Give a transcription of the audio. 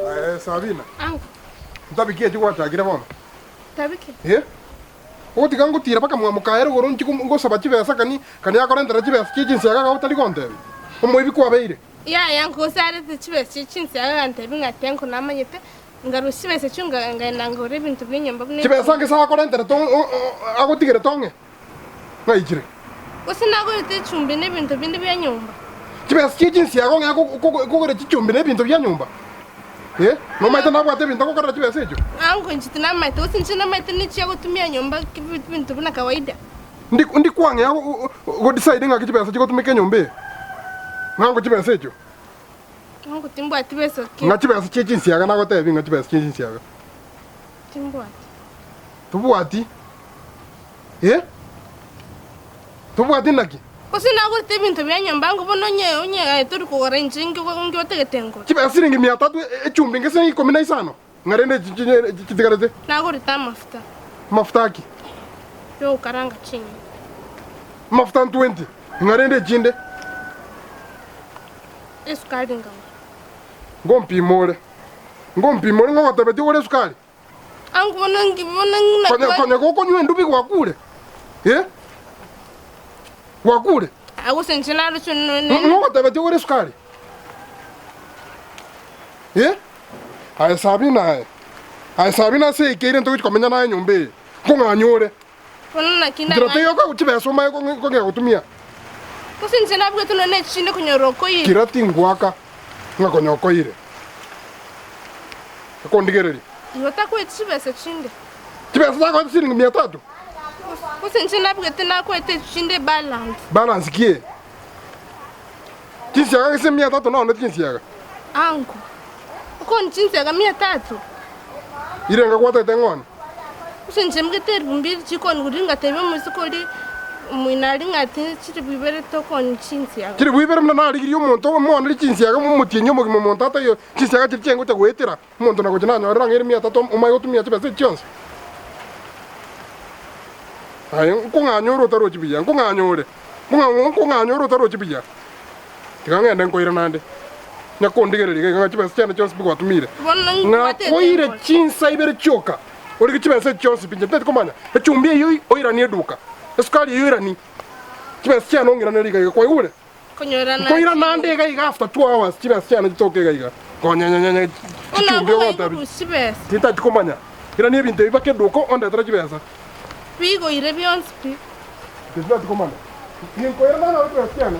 Aye Sabina, Ango, ntabiki eki gwachakire bono? tabiki. Eh? Ogotiga ngotira mpaka mwamokaye rogoro nchi ngosaba chibesa kani kani akorentera chibesa chie chinsiaga iga otari gontebia. Omoibi kwabeire. Yaya gose arete chibesa chie chinsiaga agantebia ng'a tenko namanyete, ngarusia chibesa echio nga- ngaenda ngora ebinto bia enyomba buna Chibesa ngese akorenterete agotigerete ong'e ng'ai chire? Gose nagorete echumbi na ebinto binde bia nyomba. Chibesa chie chinsiaga ong'e kogora chichumbi na ebinto bia nyomba? Eh, nomanyete nabwate ebinto ngokorera chibesa echio? Ango inche tinamaete, gose inche namaete nichia gotumia nyomba ebinto buna kawaida. Ndi ndi kwang'ea go decide ng'aki chibesa chigotumeka enyomba eye? Ng'ango chibesa echio? Ango timbwati besa ki? Ng'a chibesa chie chinsiaga nagotebi ng'a chibesa chie chinsiaga. Timbwati. Tobwati? Eh? Tobwati naki? Gose nagorete ebinto bia nyomba ango bono onye onye aye tori kogora inche inki otagete ngore? Chibesa siringi mia tatu echumbi inke siringi ikomi na isano, ng'a rende echi chitigarete? Nagorete amafuta. Amafuta aki? Yogokaranga chinyeni. Amafuta ntwenti, ng'a rende echinde? Esukari nkagora. Ngompima ore. Ngompima ore ngogotebetie ogore esukari? Ango bono nki bono ng'ina Konya konya gokonywa endubi gwakure? Eh? Gwakure? Gose inche naroche ne Ngogotebetie ogore esukari? Eh? Aye Sabina aye. Aye Sabina ase eikeire ntogochi komenya naye nyomba eye. Nkong'anya ore. Bono naki Nchera ndang'anye. teiyo okagwa chibesa omanye kong'ea gotumia. Gose inche nabwete nonya ne chinde konyora okoire. Kira tingwaka ng'a konya okoire. Akondigereria. Igo takweti chibesa chinde. Chibesa takoete siringi mia tatu. Gose inche nabwete nakwete chinde balance. Balance ki eye? Chinsiaga gese mia tatu nonde chinsiaga. Ango. Okoni chinsiaga mia tatu. Irenga gwatagete ng'oni? Gose inche mbwete elifu mbili chikoni kori ngatebia omoiseke oria omoino aria ng'a chilifu ibere tokoni chinsiaga. Chilifu ibere buna narigirie omonto omooneri chinsiaga omotienyi omogima omonto ataiyo chinsiaga chiria chiaye ngocha goetera omonto na gocha nanyorera ng'a ere mia tatu omanye gotumia chibesa echi chionsi. Aye nkong'anya ore otarochi buya, nkong'anya ore, nkong'anya ore otarochi buya. Tiga ng'ende nkoire naende, nyakondigereria iga iga ng'a chibesa chiane chionsi pi gwatumire. Bono nkwatete Nakoire nkore. chinsa ibere chioka, orige chibesa echi chionsi pi, inche ntari komanya, echumbi eyio oiranie eduka, esukari eyio oiranie, chibesa chiane ong'iranerie iga iga, kwaigure? Konyora Nkoira naende iga iga after two hours chibesa chiane chitoke iga iga, konyenyenyenye chichumbi ogontebia, chibesa. tintati komanya, irania ebinto ebi mpaka eduka ondetere chibesa. Bigoire bionsi pi. Tintati komanya, ninkoira naende chibesa chiane.